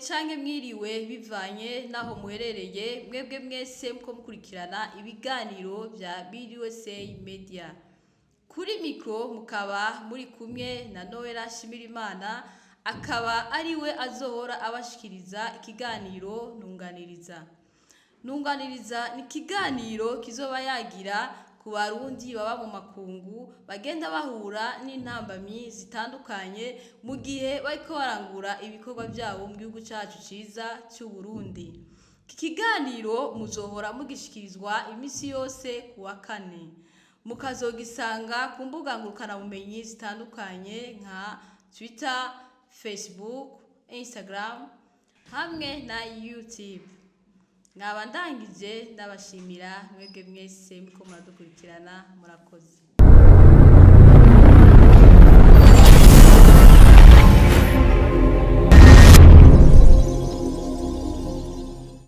Canke mwiriwe, bivanye n'aho muherereye, mwebwe mwese muko mukurikirana ibiganiro vya BDUSA Media. Kuri mikro mukaba muri kumwe na Noella Shimirimana, akaba ariwe azohora abashikiriza ikiganiro Ntunganiriza. Ntunganiriza ni ikiganiro kizoba yagira ku Barundi baba mu makungu bagenda bahura n'intambamyi zitandukanye mu gihe bariko barangura ibikorwa vyabo mu gihugu cacu ciza c'Uburundi. Iki kiganiro muzohora mugishikirizwa imisi yose ku wa kane, mukazogisanga ku mbuga ngurukanabumenyi zitandukanye nka Twitter, Facebook, Instagram hamwe na YouTube. Nkaba ndangije ndabashimira mwebwe mwese muko muradukurikirana. Murakoze.